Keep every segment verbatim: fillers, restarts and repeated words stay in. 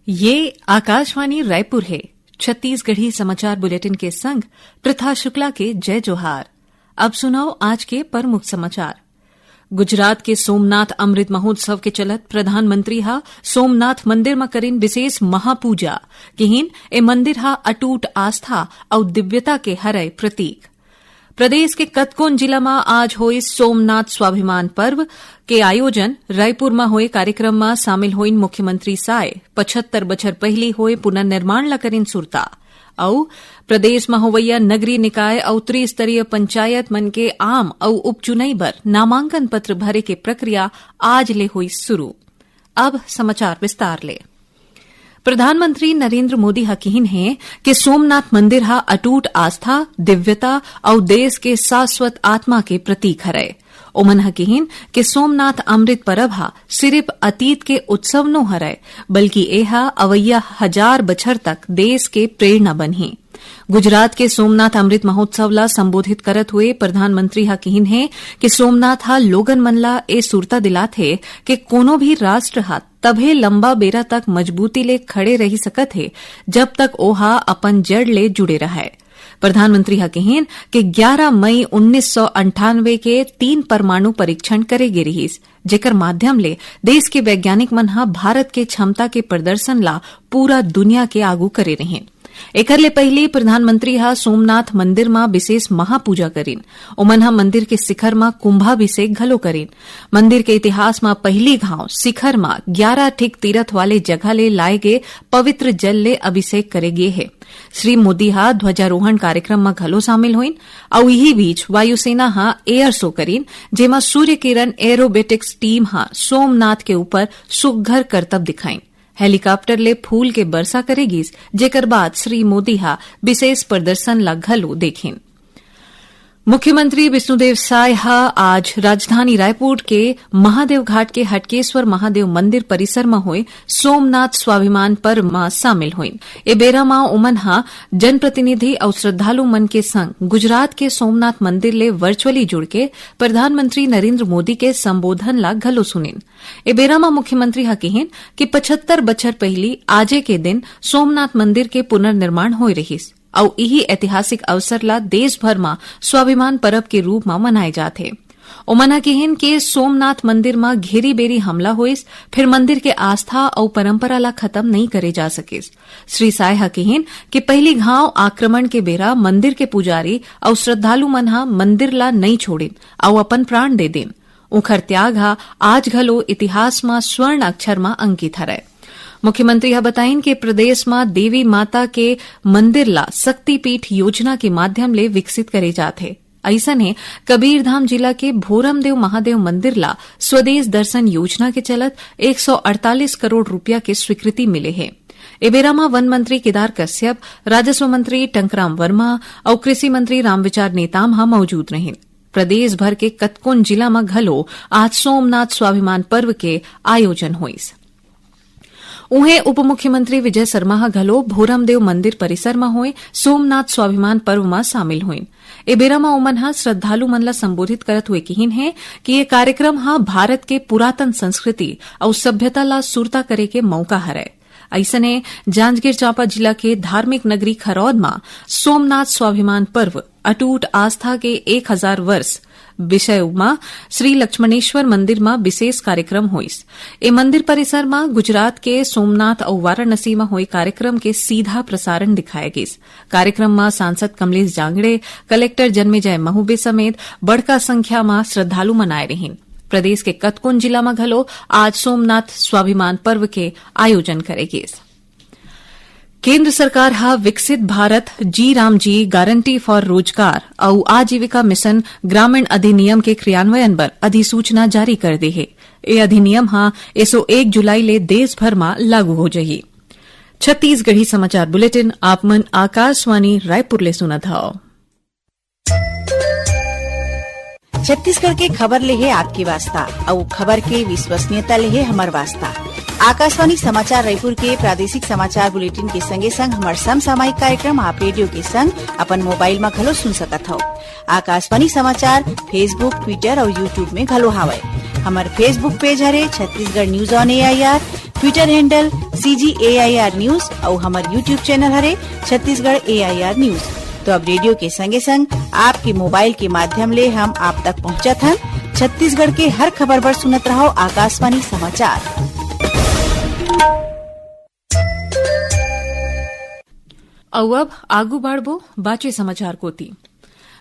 ये आकाशवाणी रायपुर है। छत्तीसगढ़ी समाचार बुलेटिन के संग प्रथा शुक्ला के जय जोहार। अब सुनव आज के प्रमुख समाचार। गुजरात के सोमनाथ अमृत महोत्सव के चलत प्रधानमंत्री ह सोमनाथ मंदिर म करिन विशेष महापूजा। किहिन, ए मंदिर ह अटूट आस्था अउ दिव्यता के हरय प्रतीक। प्रदेश के कतकोन जिला म आज होइस सोमनाथ स्वाभिमान पर्व के आयोजन। रायपुर म होए कार्यक्रम म शामिल होइन मुख्यमंत्री साय। पचहत्तर बछर पहिली होए पुनर्निर्माण ल करिन सुरता। अउ प्रदेश म होवइया नगरीय निकाय अउ त्रिस्तरीय पंचायत मन के आम अउ उपचुनई बर नामांकन पत्र भरे के प्रक्रिया आज ले होइस शुरू। अब समाचार विस्तार ले। प्रधानमंत्री नरेंद्र मोदी ह किहिन हे कि सोमनाथ मंदिर ह अटूट आस्था, दिव्यता अउ देश के शाश्वत आत्मा के प्रतीक हरय। ओमन ह किहिन कि सोमनाथ अमृत परब ह सिरिफ अतीत के उत्सव नो हरय, बल्कि एह अवइया हजार बछर तक देश के प्रेरणा बनही। गुजरात के सोमनाथ अमृत महोत्सव ला संबोधित करत हुए प्रधानमंत्री ह किहिन हे कि सोमनाथ ह लोगन मन ला ए सुरता दिलाथे कि कोनो भी राष्ट्र ह तभे लंबा बेरा तक मजबूती ले खड़े रहि सकत हे, जब तक ओहा अपन जड़ ले जुड़े रहय। प्रधानमंत्री ह किहिन कि ग्यारह मई उन्नीस सौ अंठानवे के तीन परमाणु परीक्षण करे गे रिहिस, जेकर माध्यम ले देश के वैज्ञानिक मन ह भारत के क्षमता के प्रदर्शन ला पूरा दुनिया के आगू करे रिहिन। एकर ले पहिली प्रधानमंत्री ह सोमनाथ मंदिर म विशेष महापूजा करिन। ओमन ह मंदिर के शिखर म कुंभाभिषेक घलो करिन। मंदिर के इतिहास म पहिली घांव शिखर म ग्यारह ठिक तीरथ वाले जगह ले लाए गे पवित्र जल ले अभिषेक करे गे हे। श्री मोदी ह ध्वजारोहण कार्यक्रम म घलो शामिल होइन, अउ इही बीच वायुसेना ह एयर शो करिन, जेमा सूर्य किरण एरोबेटिक्स टीम ह सोमनाथ के ऊपर सुग्घर करतब दिखाइन। हेलीकॉप्टर ले फूल के बरसा करे गिस, जेकर बाद श्री मोदी ह विशेष प्रदर्शन ला घलो देखिन। मुख्यमंत्री विष्णुदेव साय ह आज राजधानी रायपुर के महादेव घाट के हटकेश्वर महादेव मंदिर परिसर म होए सोमनाथ स्वाभिमान पर्व म शामिल होइन। ए बेरा म ओमन ह जनप्रतिनिधि अउ श्रद्धालु मन के संग गुजरात के सोमनाथ मंदिर ले वर्चुअली जुड़ के प्रधानमंत्री नरेंद्र मोदी के संबोधन ला घलो सुनिन। ए बेरा म मुख्यमंत्री ह किहिन कि पचहत्तर बछर पहिली आजे के दिन सोमनाथ मंदिर के पुनर्निर्माण होए रिहिस, अउ इही ऐतिहासिक अवसर ला देश भर म स्वाभिमान परब के रूप म मनाए जाथे। ओमन ह किहिन कि सोमनाथ मंदिर म घेरी बेरी हमला होइस, फिर मंदिर के आस्था अउ परंपरा ला खत्म नइ करे जा सकिस। श्री साय ह किहिन कि पहिली घांव आक्रमण के बेरा मंदिर के पुजारी अउ श्रद्धालु मन ह मंदिर ला नइ छोड़िन अउ अपन प्राण दे दिन। उंखर त्याग ह आज घलो इतिहास म स्वर्ण अक्षर म अंकित हरय। मुख्यमंत्री ह बताइन कि प्रदेश म देवी माता के मंदिर ला शक्तिपीठ योजना के माध्यम ले विकसित करे जात हे। अइसने कबीरधाम जिला के भोरमदेव महादेव मंदिर ला स्वदेश दर्शन योजना के चलत एक सौ अड़तालीस करोड़ रुपया के स्वीकृति मिले हे। ए बेरा म वन मंत्री केदार कश्यप, राजस्व मंत्री टंकराम वर्मा अउ कृषि मंत्री रामविचार नेताम ह मौजूद रहिन। प्रदेश भर के कतकोन जिला म घलो आज सोमनाथ स्वाभिमान पर्व के आयोजन होइस। उहें, उप मुख्यमंत्री विजय शर्मा ह घलो भोरमदेव मंदिर परिसर म होए सोमनाथ स्वाभिमान पर्व म शामिल होइन। ए बेरा म ओमन ह श्रद्धालु मन ल संबोधित करत हुए किहिन हे कि ये कार्यक्रम ह भारत के पुरातन संस्कृति अउ सभ्यता ला सुरता करे के मौका हरय। अइसने, जांजगीर चांपा जिला के धार्मिक नगरी खरौद म सोमनाथ स्वाभिमान पर्व अटूट आस्था के एक हजार वर्ष विषय म श्री लक्ष्मणेश्वर मंदिर म विशेष कार्यक्रम होइस। ए मंदिर परिसर म गुजरात के सोमनाथ अउ वाराणसी म होए कार्यक्रम के सीधा प्रसारण दिखाए गिस। कार्यक्रम म सांसद कमलेश जांगड़े, कलेक्टर जन्मेजय महोबे समेत बड़का संख्या म श्रद्धालु मन आए रिहिन। प्रदेश के कतकोन जिला म घलो आज सोमनाथ स्वाभिमान पर्व के आयोजन करे गिस। केंद्र सरकार ह विकसित भारत जी राम जी गारंटी फॉर रोजगार अउ आजीविका मिशन ग्रामीण अधिनियम के क्रियान्वयन बर अधिसूचना जारी कर दे हे। ए अधिनियम ह एसो एक जुलाई ले देश भर म लागू हो जही। छत्तीसगढ़ी समाचार बुलेटिन आप मन आकाशवाणी रायपुर ले सुनत हव। छत्तीसगढ़ के खबर ले हे आपके वास्ता, अउ खबर के विश्वसनीयता ले हे हमर वास्ता। आकाशवाणी समाचार रायपुर के प्रादेशिक समाचार बुलेटिन के संगे संग हमर समसामयिक कार्यक्रम आप रेडियो के संग अपन मोबाइल म घलो सुन सकत हव। आकाशवाणी समाचार Facebook, Twitter अउ YouTube में घलो हावय। हमर Facebook पेज हरे Chhattisgarh news on AIR. Twitter handle C G A I R News अउ हमर YouTube channel हरे Chhattisgarh A I R News। तो अब रेडियो के संगे संग आपके मोबाइल के माध्यम ले हम आप तक पहुंचत हन। छत्तीसगढ़ के हर खबर बर सुनत रहो आकाशवाणी समाचार। अउ अब आगू बढ़बो बाचे समाचार कोति।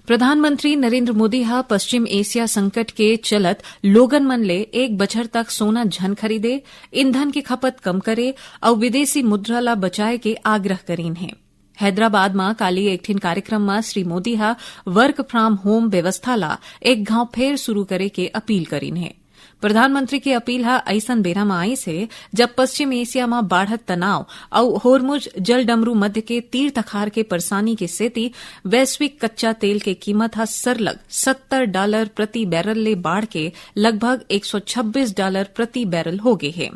प्रधानमंत्री नरेंद्र मोदी ह पश्चिम एशिया संकट के चलत लोगन मन ले एक बछर तक सोना झन खरीदे, ईंधन के खपत कम करे अउ विदेशी मुद्रा ला बचाए के आग्रह करीन हे। हैदराबाद म काली एक ठिन कार्यक्रम म श्री मोदी ह work from home व्यवस्था ला एक घांव फेर शुरू करे के अपील करीन हे। प्रधानमंत्री के अपील ह अइसन बेरा म आइस हे, जब पश्चिम एशिया म बाढ़त तनाव अउ होरमुज जलडमरू मध्य के तीर तखार के परेशानी के सेती वैश्विक कच्चा तेल के कीमत ह सरलग सत्तर डॉलर प्रति बैरल ले बाढ़ के लगभग एक सौ छब्बीस डॉलर प्रति बैरल हो गे हे।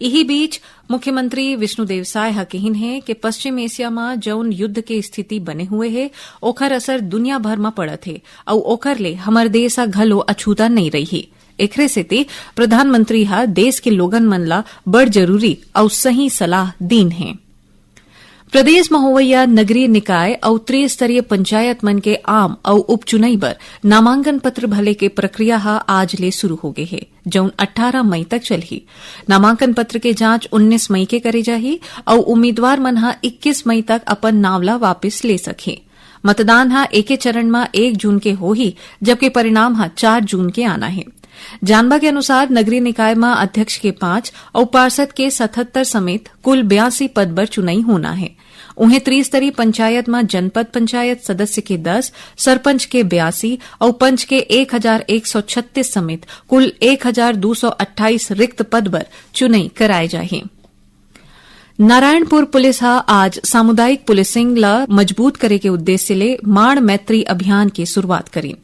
इही बीच मुख्यमंत्री विष्णुदेव साय ह कहिन हे कि पश्चिम एशिया म जउन युद्ध के स्थिति बने हुए हे, ओखर असर दुनिया भर म पड़त हे अउ ओखर ले हमर देश ह घलो अछूता नइ रइही। एखरे सेती प्रधानमंत्री ह देश के लोगन मन ला बड़ जरूरी अउ सही सलाह दीन हे। प्रदेश म होवइया नगरीय निकाय अउ त्रिस्तरीय पंचायत मन के आम अउ उपचुनई बर नामांकन पत्र भरे के प्रक्रिया ह आज ले शुरू हो गे हे, जउन अट्ठारह मई तक चलही। नामांकन पत्र के जांच उन्नीस मई के करे जाही अउ उम्मीदवार मन ह इक्कीस मई तक अपन नांव ला वापिस ले सकही। मतदान ह एके चरण म एक जून के होही, जबकि परिणाम ह चार जून के आना हे। जानबा के अनुसार, नगरीय निकाय म अध्यक्ष के पांच अउ पार्षद के सतहत्तर समेत कुल बयासी पद बर चुनई होना हे। उहें, त्रिस्तरीय पंचायत म जनपद पंचायत सदस्य के दस, सरपंच के बयासी अउ पंच के एक हजार एक सौ छत्तीस समेत कुल एक हजार दू सौ अट्ठाईस रिक्त पद बर चुनई कराए जाही। नारायणपुर पुलिस ह आज सामुदायिक पुलिसिंग ल मजबूत करे के उद्देश्य ले माण मैत्री अभियान के शुरुआत करीन।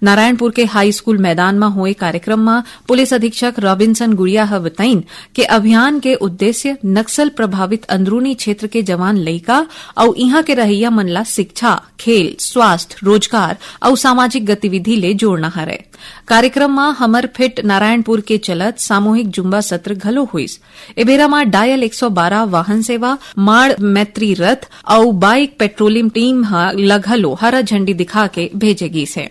नारायणपुर के हाई स्कूल मैदान म होए कार्यक्रम म पुलिस अधीक्षक रॉबिन्सन गुड़िया ह बताइन के अभियान के उद्देश्य नक्सल प्रभावित अंदरूनी क्षेत्र के जवान लइका अउ इहां के रहइया मन ला शिक्षा, खेल, स्वास्थ्य, रोजगार अउ सामाजिक गतिविधि ले जोड़ना हरय। कार्यक्रम म हमर फिट नारायणपुर के चलत सामूहिक जुम्बा सत्र घलो होइस। ए बेरा म डायल एक सौ बारह वाहन सेवा, माड़ मैत्री रथ अउ बाइक पेट्रोलिंग टीम ह ल घलो हरा झंडी दिखा के भेजे गीस हे।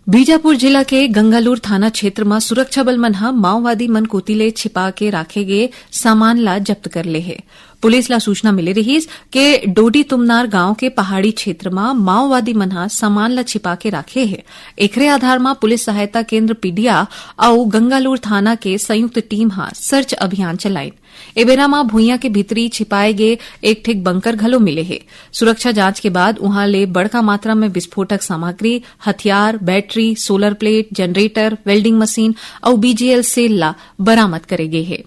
बीजापुर जिला के गंगालूर थाना क्षेत्र म सुरक्षा बल मन ह माओवादी मन कोति ले छिपा के राखे गे सामान ला जब्त कर ले हे। पुलिस ला सूचना मिले रिहिस के डोडी तुमनार गांव के पहाड़ी क्षेत्र म माओवादी मन ह सामान ला छिपा के राखे हे। एखरे आधार म पुलिस सहायता केंद्र पीडिया अउ गंगालूर थाना के संयुक्त टीम ह सर्च अभियान चलाइन। ए बेरा म भुइयां के भीतरी छिपाए गे एक ठिक बंकर घलो मिले हे। सुरक्षा जांच के बाद उहां ले बड़का मात्रा में विस्फोटक सामग्री, हथियार, battery, solar plate, generator, welding machine अउ बीजीएल सेल ला बरामद करे गे हे।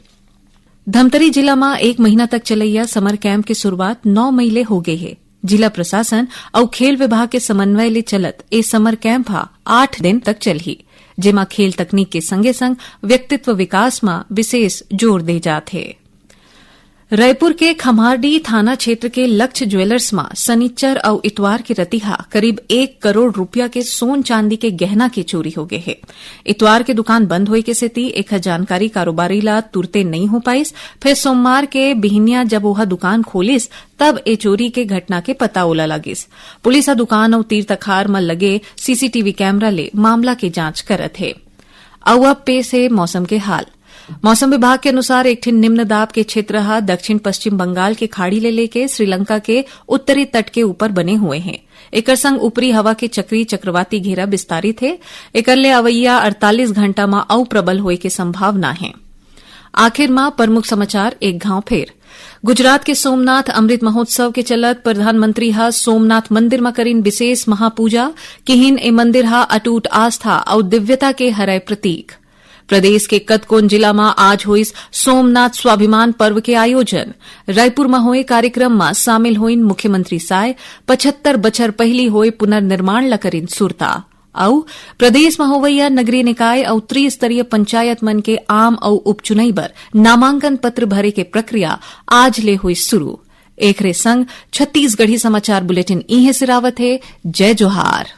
धमतरी जिला म एक महीना तक चलइया समर कैंप के शुरुआत नौ मई ले हो गे हे। जिला प्रशासन अउ खेल विभाग के समन्वय ले चलत ए समर कैंप ह आठ दिन तक चलही, जेमा खेल तकनीक के संगे-संग व्यक्तित्व विकास म विशेष जोर दे जात हे। रायपुर के खम्हारडीह थाना क्षेत्र के लक्ष्य ज्वेलर्स म सनिच्चर अउ इतवार के रतिहा करीब एक करोड़ रुपया के सोन चांदी के गहना के चोरी हो गे हे। इतवार के दुकान बंद होए के सेती एखर जानकारी कारोबारी ला तुरते नइ हो पाइस, फेर सोमवार के बिहनिया जब ओहा दुकान खोलिस, तब ए चोरी के घटना के पता ओला लगिस। पुलिस ह दुकान अउ तीर तखार म लगे सीसीटीवी कैमरा ले मामला के जांच करत हे। अउ अब पेश हे मौसम के हाल। मौसम विभाग के अनुसार एक ठिन निम्न दाब के क्षेत्र ह दक्षिण पश्चिम बंगाल के खाड़ी ले लेके श्रीलंका के उत्तरी तट के ऊपर बने हुए हे। एकर संग ऊपरी हवा के चक्री चक्रवाती घेरा विस्तारित हे। एकर ले अवइया अड़तालीस घंटा म अउ प्रबल होए के संभावना हे। आखिर म प्रमुख समाचार एक घांव फेर। गुजरात के सोमनाथ अमृत महोत्सव के चलत प्रधानमंत्री ह सोमनाथ मंदिर म करिन विशेष महापूजा, किहिन ए मंदिर ह अटूट आस्था अउ दिव्यता के हरय प्रतीक। प्रदेश के कतकोन जिला म आज होइस सोमनाथ स्वाभिमान पर्व के आयोजन। रायपुर म होए कार्यक्रम म शामिल होइन मुख्यमंत्री साय, पचहत्तर बछर पहिली होए पुनर्निर्माण ल करिन सुरता। अउ प्रदेश म होवइया नगरीय निकाय अउ त्रिस्तरीय पंचायत मन के आम अउ उपचुनई बर नामांकन पत्र भरे के प्रक्रिया आज ले होइस शुरू। एखरे संग छत्तीसगढ़ी समाचार बुलेटिन इहें सिरावत हे। जय जोहार।